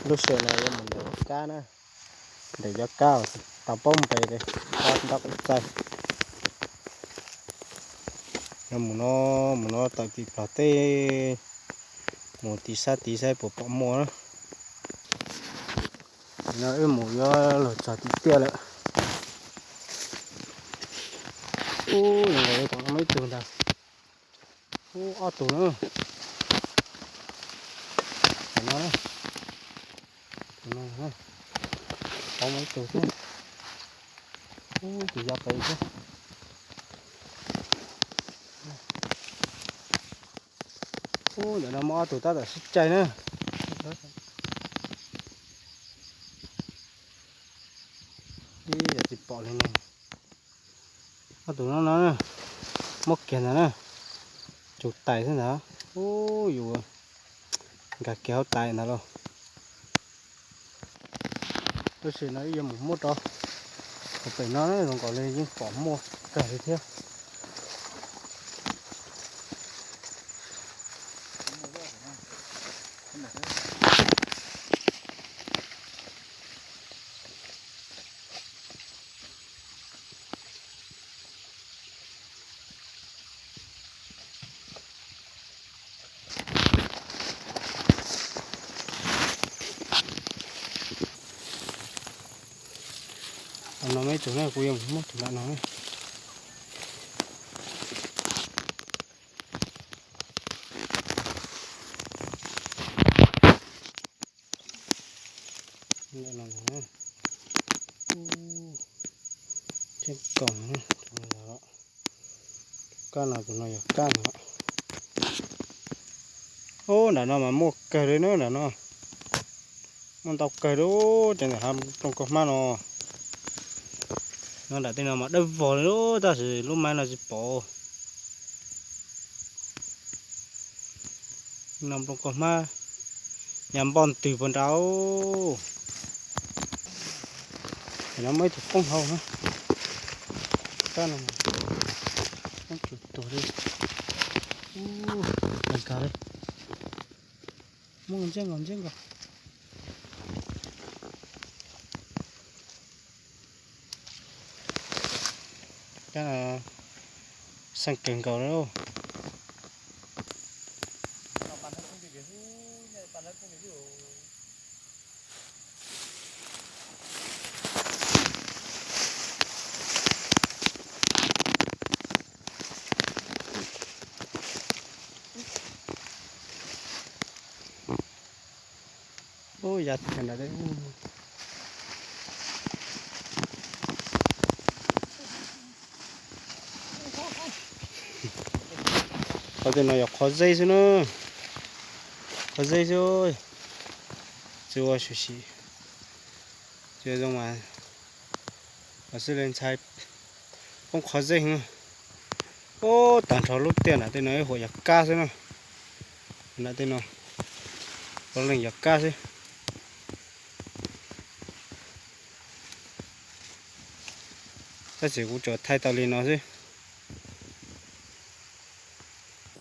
Lub sij hawm no yuav mus ntaus cov kab na, ntaus cov kab tau paub npe li, kab ntau ib txaig. Yuav mus no, mus no tawm tim plag teb, mus tim sab tid saib puas pom muaj na. No wb mus yuav luag txog tim tiaj lawm. Ub, zoo nkaus li tom no muaj ib tug ntag. Ub, ob tug na. Tom no, tom no, tom muaj ib tug thiab. Ub, tus yau pem thiab. Ub, ntawm no muaj ob tug tab tom sib caij na. Ib yam tsis pom li ne. Ob tug no no, muab kiag ntawd na. Tsum tais xwb ntag. Ub, yus nkag kiag hauv tais ntag lauj. Tab sis no ib yuav mus muab rau, pem no zoo nkaus li yeej pom muaj kawg li thiab. No muaj ib tug na, kuv yuav mus muab tus nram no. Tseeb koom, kab no tus no yog kab no. Ub, nram no mas muaj kawg li na nram no. Muaj ntau kawg li, ces ntawm hav nplooj koj hmab no. No nram tej no mas dawb vog li, tab sis lub map no tsis pom. No nplooj koj hmab, yam npoj ntwg puas nrad. No muaj ib tug poob hauv na. Kab no, poob tsuj tuag li. Ub, nkag li. Muab ntsiab nkaus, ntsiab nkaus. Kab no xeeb kawg nkaus li. Ub, ya thiaj nram. Qhov twg no yog qhov zeb xwb na. Qhov zeb xwb. Tsis ua su sim, tsis zoo mas, xwb li ntxhais poob qhov zeb heev. Ub, tag nrho lub tiaj nram tej no ib huam yog kab xwb na. Nram tej no puav leej yog kab xwb. Tab sis kuv tsuas thaij tau li no xwb.